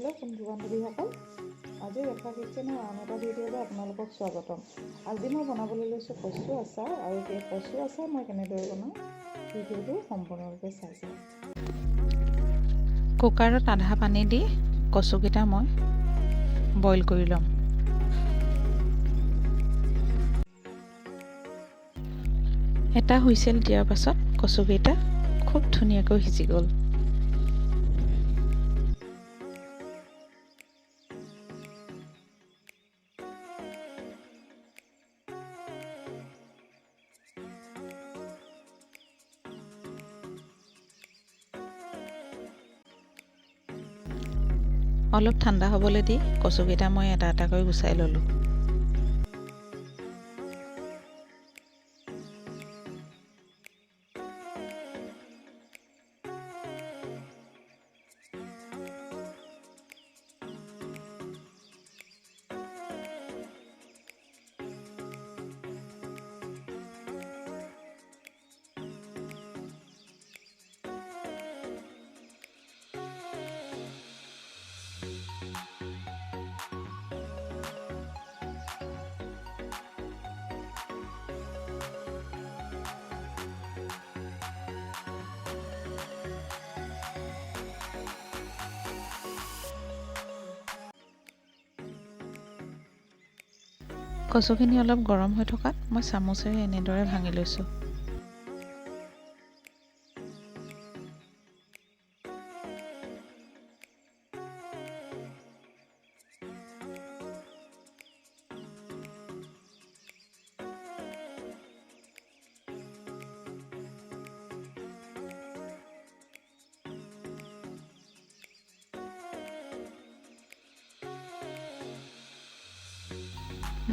Hello' বন্ধু বান্ধৱীসকল, আজি ৰেখা কিটচেনৰ আন এটা ভিডিঅ'লৈ আপোনালোকক স্বাগতম। আজি মই বনাবলৈ লৈছোঁ কচু আচাৰ, আৰু এই কচু আচাৰ মই কেনেদৰে বনাওঁ ভিডিঅ'টো সম্পূৰ্ণৰূপে চাই যাওক। কুকাৰত আধা পানী দি কচুকেইটা মই বইল কৰি ল'ম। এটা হুইচেল দিয়াৰ পাছত কচুকেইটা খুব ধুনীয়াকৈ সিজি গ'ল। অলপ ঠাণ্ডা হ'বলৈ দি কচুকেইটা মই এটা এটাকৈ গুচাই ল'লোঁ। কচুখিনি অলপ গৰম হৈ থকাত মই চামুচেৰে এনেদৰে ভাঙি লৈছোঁ।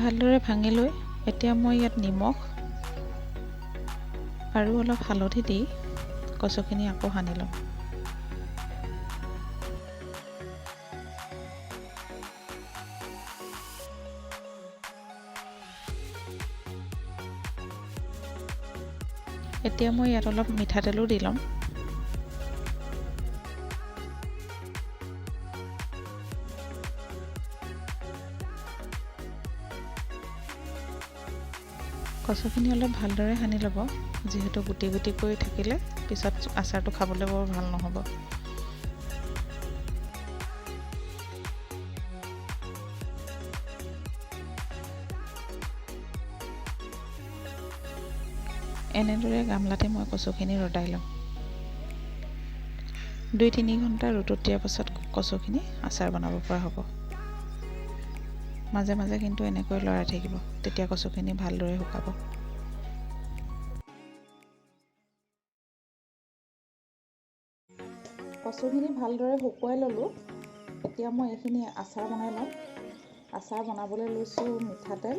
ভালদৰে ভাঙি লৈ এতিয়া মই ইয়াত নিমখ আৰু অলপ হালধি দি কচুখিনি আকৌ সানি ল'ম। এতিয়া মই ইয়াত অলপ মিঠাতেলো দি ল'ম। কচুখিনি অলপ ভালদৰে সানি ল'ব, যিহেতু গুটি গুটিকৈ থাকিলে পিছত আচাৰটো খাবলৈ বৰ ভাল নহ'ব। এনেদৰে গামলাতে মই কচুখিনি ৰ'দাই ল'ম। 2-3 ঘণ্টা ৰ'দত দিয়াৰ পাছত কচুখিনি আচাৰ বনাব পৰা হ'ব। মাজে মাজে কিন্তু এনেকৈ লৰাই থাকিব, তেতিয়া কচুখিনি ভালদৰে শুকাব। কচুখিনি ভালদৰে শুকুৱাই ল'লোঁ। এতিয়া মই এইখিনি আচাৰ বনাই ল'ম। আচাৰ বনাবলৈ লৈছোঁ মিঠাতেল,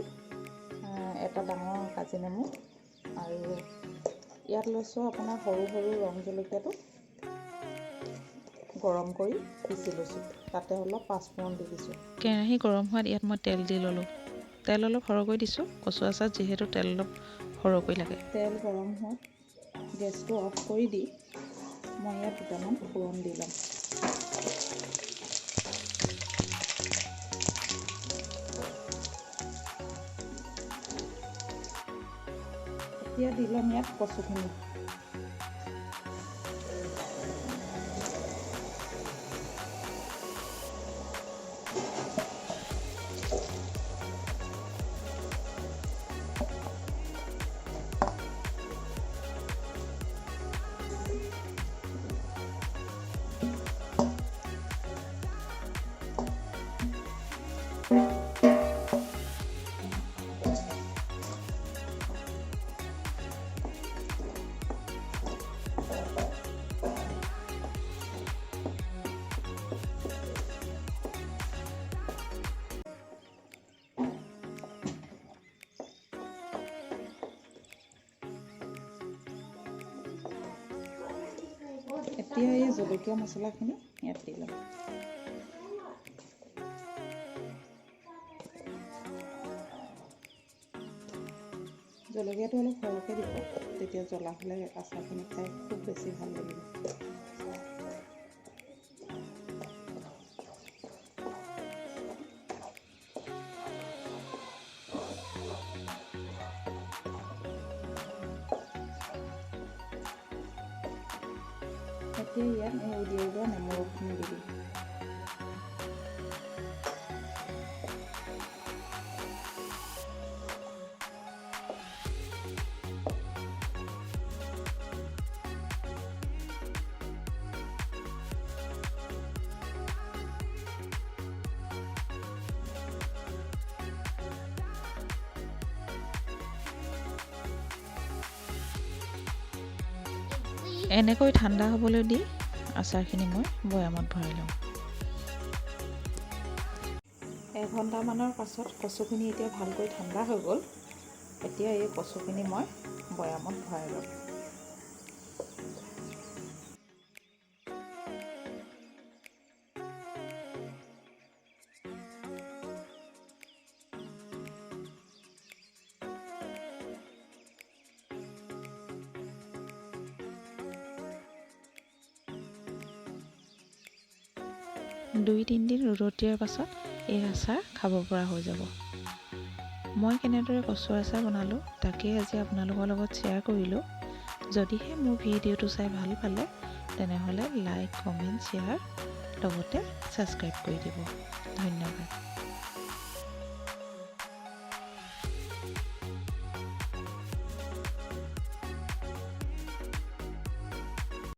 এটা ডাঙৰ কাজি নেমু, আৰু ইয়াত লৈছোঁ আপোনাৰ সৰু সৰু ৰং জলকীয়াটো গৰম কৰি পিচি লৈছোঁ, তাতে অলপ পাঁচফোৰণ দি দিছোঁ। কেৰাহী গৰম হোৱাত ইয়াত মই তেল দি ল'লোঁ। তেল অলপ সৰহকৈ দিছোঁ, কচু আচাৰত যিহেতু তেল অলপ সৰহকৈ লাগে। তেল গৰম হোৱাত গেছটো অফ কৰি দি মই ইয়াত দুটামান ফোৰণ দি ল'ম। এতিয়া দি ল'ম ইয়াত কচুখিনি। এতিয়া এই জলকীয়া মছলাখিনি ইয়াত দি ল'ম। জলকীয়াটো অলপ সৰহকৈ দিব, তেতিয়া জ্বলা হ'লে আচাৰখিনি খাই খুব বেছি ভাল লাগিব। এতিয়া ইয়াত এই উলিয়াই লোৱা নেমু ৰসখিনি দি দিম। এনেকৈ ঠাণ্ডা হ'বলৈ দি আচাৰখিনি মই বৈয়ামত ভৰাই লওঁ। এঘণ্টামানৰ পাছত কচুখিনি এতিয়া ভালকৈ ঠাণ্ডা হৈ গ'ল। এতিয়া এই কচুখিনি মই বৈয়ামত ভৰাই ল'ম। 2-3 দিন ৰ'দত দিয়াৰ পাছত এই আচাৰ খাব পৰা হৈ যাব। মই কেনেদৰে কচু আচাৰ বনালোঁ, তাকেই আজি আপোনালোকৰ লগত শ্বেয়াৰ কৰিলোঁ। যদিহে মোৰ ভিডিঅ'টো চাই ভাল পালে, তেনেহ'লে লাইক, কমেণ্ট, শ্বেয়াৰ, লগতে ছাবস্ক্ৰাইব কৰি দিব। ধন্যবাদ।